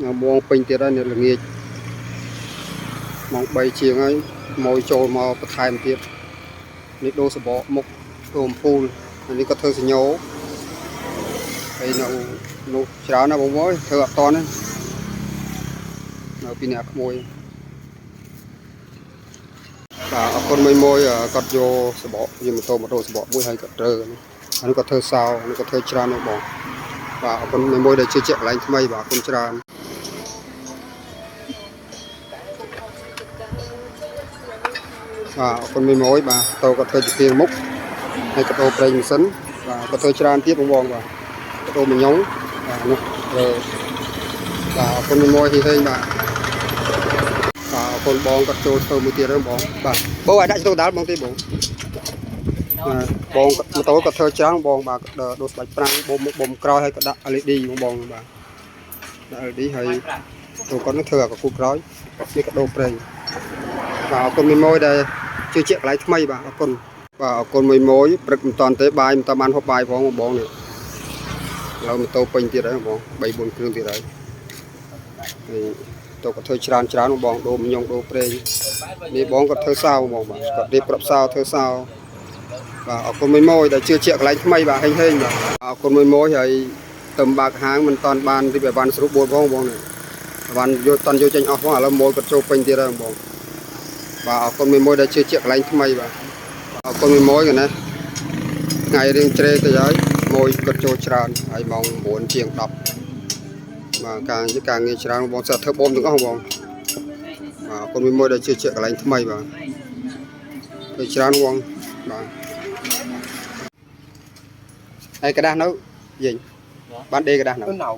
ញ៉ាំងពេញទៀតហើយនៅល្ងាចម៉ោង3ជាងហើយម៉ួយចូលមកបន្ថែមទៀតនេះដូរសបកមុខដូរអំពូលនេះក៏ធ្វើសញ្ញោហើយនៅនោះច្រើនណាស់បងប្អូនធ្វើអត់តនេះនៅពីអ្នកក្មួយបាទអរគុណមួយមួយគាត់យកសបកយកម៉ូតូមកដូរសបកមួយហើយគាត់រើអានេះគាត់ធ្វើសោអានេះគាត់ធ្វើច្រើនណាស់បងបាទអរគុណមួយមួយដែលជឿជាក់កន្លែងថ្មីបាទអរគុណច្រើនបាទអរគុណមួយមួយបាទតោគាត់ធ្វើជាពីមុខហើយក៏ដូរប្រេងម៉ាស៊ីនបាទគាត់ធ្វើច្រើនទៀតបងបងបាទក៏ដូរមញងបាទនោះរើបាទអរគុណមួយមួយហ៊ីហេងបាទបាទអរគុណបងគាត់ចូលធ្វើមួយទៀតហើយបងបាទបងឲ្យដាក់ចូលដាល់បងទេបងបងម៉ូតូគាត់ធ្វើច្រើនបងបាទដូរស្បែកប្រាំងបូមមុខបូមក្រោយហើយក៏ដាក់ LED បងបងបាទដាក់ LED ហើយទូគាត់នឹងធ្វើអាកគូក្រោយនេះក៏ដូរប្រេងបាទអរគុណមួយមួយដែលជឿជាក់កន្លែងថ្មីបាទអរគុណបាទអរគុណមួយមួយព្រឹកមិនតាន់ទេបាយមិនតាន់បានហូបបាយផងបងនេះឥឡូវម៉ូតូពេញទៀតហើយបង3 4គ្រឿងទៀតហើយហើយតូគាត់ធ្វើច្រើនច្រើនបងដូរមញងដូរប្រេងនេះបងគាត់ធ្វើសៅបងបាទគាត់រៀបប្រាប់សៅធ្វើសៅបាទអរគុណមួយមួយដែលជឿជាក់កន្លែងថ្មីបាទហេងហេងបាទអរគុណមួយមួយហើយទៅបើកហាងមិនតាន់បានរៀបឲ្យបានស្រួលបួលផងបងនេះបានយកតាន់យកចេញអស់ផងឥឡូវម៉ួយគាត់ចូលពេញទៀតហើយបងបាទអរគុណមួយមួយដែលជឿជាក់កន្លែងថ្មីបាទអរគុណមួយមួយកណាថ្ងៃរៀងជ្រេទៅហើយម៉ួយគាត់ចូលច្រើនហើយម៉ោង9ជាង10បាទការការងារច្រើនបងសិតធ្វើបូមទាំងអស់បងបាទអរគុណមួយមួយដែលជឿជាក់កន្លែងថ្មីបាទធ្វើច្រើនបងបាទហើយក្រដាសនៅយេងបានដេក្រដាសនៅ ណៅ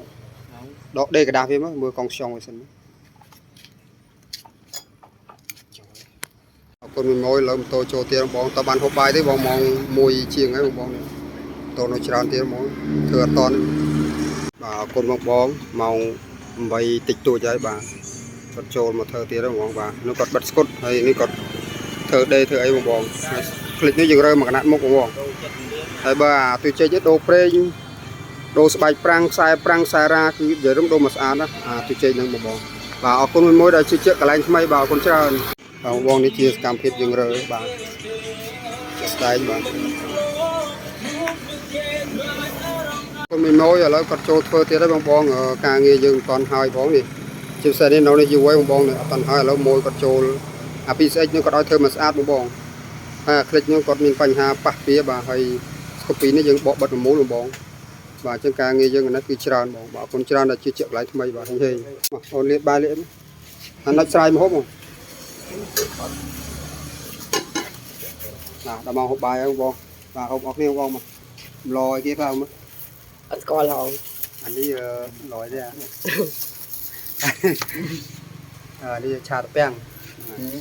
ដកដេក្រដាសវាមកមើលកងខ្យងវាសិនអរគុណមួយមួយលើម៉ូតូចូលទៀតបងតបានហូបបាយទេបងម៉ោង1ជាងហើយបងនេះតូននៅច្រើនទៀតបងធ្វើអត់តនបាទអរគុណបងបងម៉ោង8តិចតួចហើយបាទគាត់ចូលមកធ្វើទៀតហើយបងបាទនោះគាត់បិទស្គុតហើយនេះគាត់ធ្វើដេធ្វើអីបងបងហើយคลิกនេះយើងរើមកកណាត់មុខបងបងហើយបើអាទុយចេកនេះដូរប្រេងដូរស្បែកប្រាំងខ្សែប្រាំងខ្សែរ៉ាគឺនិយាយរំដូរមកស្អាតណាអាទុយចេកហ្នឹងបងបងបាទអរគុណមួយមួយដែលជឿជាក់កន្លែងថ្មីបាទអរគុណច្រើនបាទបងនេះជាសកម្មភាពយើងរើបាទជាស្ដែងបាទគុណមួយមួយឥឡូវគាត់ចូលធ្វើទៀតហើយបងបងការងារយើងមិនតាន់ហើយបងនេះជាពិសេសនេះនៅនេះយូរហើយបងបងនេះអត់តាន់ហើយឥឡូវមួយគាត់ចូលអា PCX នេះគាត់ឲ្យធ្វើមកស្អាតបងបងហើយអាคลิกនេះគាត់មានបញ្ហាប៉ះពៀបាទហើយស្កូពីនេះយើងបកបិទប្រមូលបងបងបាទអញ្ចឹងការងារយើងអានេះគឺច្រើនបងបាទអរគុណច្រើនដែលជឿជាក់កន្លែងថ្មីបាទហេងហេងមកអូនលាបបាយលាបអាណិចស្រាយមកហូបបងបាទដល់មកហូបបាយហើយបងបាទហូបអស់គ្នាបងមកលយគេខ្លះមក អត់ស្គាល់ហង អានេះលយទេអាអានេះឆាតពាំង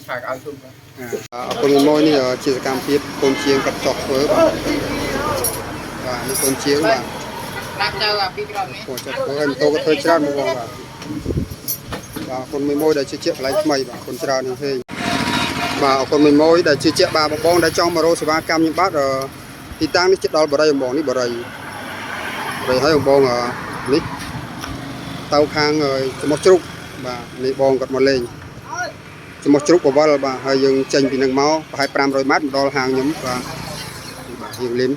ឆាកឲ្យជុំ អរគុណមួយនេះជាសកម្មភាពកូនជាងកាត់ចោះធ្វើបាទបាទនេះកូនជាងបាទ ប្រាប់ទៅអាពីក្រុមនេះ កូនចោះធ្វើហើយម៉ូតូក៏ធ្វើច្រើនបងបាទបាទអរគុណមួយមួយដែលជឿជាក់កន្លែងថ្មីបាទអរគុណច្រើនហេងបាទអរគុណមួយមួយដែលជឿជាក់បាទបងបងដែលចង់មករកសេវាកម្មខ្ញុំបាទទីតាំងនេះជិតដល់បរិយបងនេះបរិយបរិយហើយបងនេះទៅខាងច្មោះជ្រូកបាទនេះបងគាត់មកលេងច្មោះជ្រូកបវលបាទហើយយើងចេញពីនឹងមកប្រហែល500ម៉ែត្រមកដល់ហាងខ្ញុំបាទបាទយើងលឹម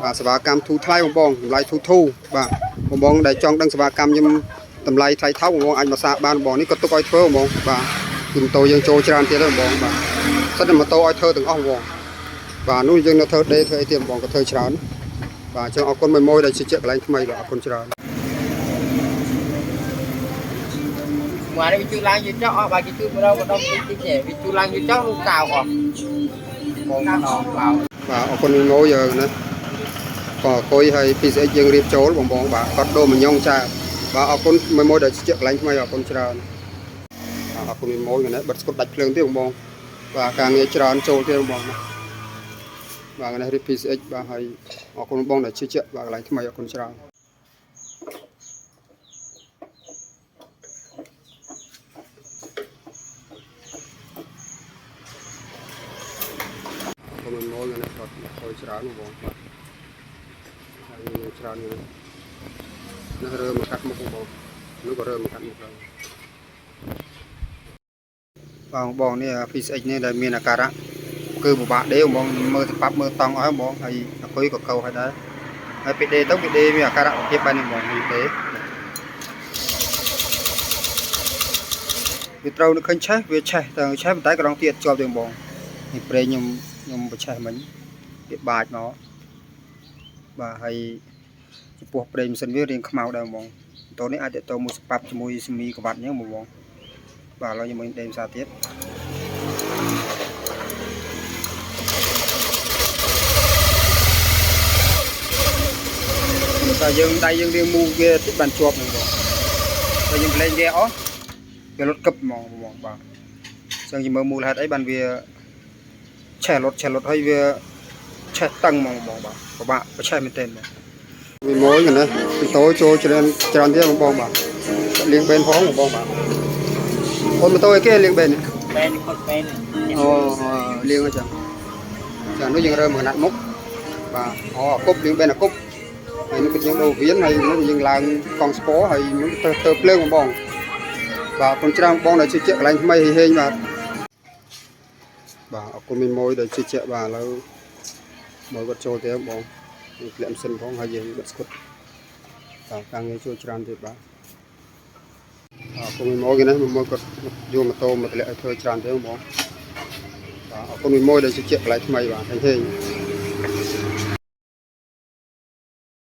បាទសេវាកម្មធូរថ្លៃបងបងតម្លៃធូរធូរបាទបងបងដែលចង់ដឹងសេវាកម្មខ្ញុំតម្លៃថ្លៃថោកបងបងអាចមកសាកបានបងនេះក៏ទុកឲ្យធ្វើបងបាទគឺម៉ូតូយើងចូលច្រើនទៀតហើយបងបាទសិតតែម៉ូតូឲ្យធ្វើទាំងអស់បងបាទនោះយើងនៅធ្វើដេធ្វើអីទៀតបងក៏ធ្វើច្រើនបាទអញ្ចឹងអរគុណមួយមួយដែលជឿជាក់កន្លែងថ្មីបាទអរគុណច្រើន មកនេះវាជួយឡើងយឺតចោះអស់បើគេជួយម្ដងម្ដងតិចតិចទេវាជួយឡើងយឺតចោះនោះកៅអស់បងកៅកៅ បាទអរគុណមួយមួយយើងណាក៏អង្គុយហើយ PCX យើងរៀបចូលបងបងបាទគាត់ដូរមញងចាបាទអរគុណមួយមួយដែលជឿជាក់កន្លែងថ្មីអរគុណច្រើនបាទអរគុណមួយមួយណាបិទស្គប់ដាច់ភ្លើងទៀតបងបងបាទការងារច្រើនចូលទៀតបងបងណាបាទនេះរៀប PCX បាទហើយអរគុណបងដែលជឿជាក់បាទកន្លែងថ្មីអរគុណច្រើនអរគុណមួយមួយណាគាត់ខូចច្រើនបងបងបាទហើយច្រើននេះនេះរើមកកាត់មុខបងបង នោះក៏រើមកកាត់មុខដែរបងបងនេះ PCX នេះដែលមានអាការៈគឺពិបាកដេបងមើលស្បាប់មើលតង់អស់បងហើយអគុយក៏កោឲ្យដែរហើយពេលដេទៅពេលដេមានអាការៈភាពបែបនេះបងនេះដេវាត្រូវនៅឃើញឆេះវាឆេះទៅឆេះប៉ុន្តែក្រងទៀតជាប់ទេបងនេះប្រេងខ្ញុំខ្ញុំបច្ឆេះមិញវាបាចមកបាទហើយចំពោះប្រេងម៉ាស៊ីនវារៀងខ្មៅដែរបងតោះនេះអាចតទៅមួយស្បាប់ជាមួយសមីក្បាត់អញ្ចឹងបងបងបាទឥឡូវខ្ញុំមកដេភាសាទៀត តែយើងដៃយើងរៀងមូវាតិចបានជាប់ហ្នឹងបងតែយើងប្រឡែងគេអស់វាលត់កឹបហ្មងបងបាទអញ្ចឹងយើងមើលមូលហេតុអីបានវាឆេះលត់ឆេះលត់ហើយវាឆេះតឹងហ្មងបងបាទពិបាកប្រឆេះមែនទែនបងវាមួយនេះតូចូលច្រើនច្រើនទៀតបងបងបាទលៀងបេនផងបងបាទអូនម៉ូតូអីគេលៀងបេន បែនខុតបែន អូលៀងអញ្ចឹងចានោះយើងរើមកកណាត់មុខបាទអូអាគប់លៀងបេនអាគប់ហើយនោះគឺយើងដូរវៀនហើយនោះយើងឡើងកង់ស្ពហើយនោះទៅធ្វើភ្លើងបងបងបាទអរគុណច្រើនបងដែលជឿជាក់កន្លែងថ្មីហេងៗបាទបាទអរគុណមីមួយដែលជឿជាក់បាទឥឡូវមកគាត់ចូលទៅបងយើងធ្លាក់ម៉ាស៊ីនផងហើយយើងបិទស្គុតបាទការងារជួយច្រើនទៀតបាទអរគុណមីមួយគេណាមីមួយគាត់យកម៉ូតូមកធ្លាក់ឲ្យធ្វើច្រើនទៀតបងបាទអរគុណមីមួយដែលជឿជាក់កន្លែងថ្មីបាទហេងៗ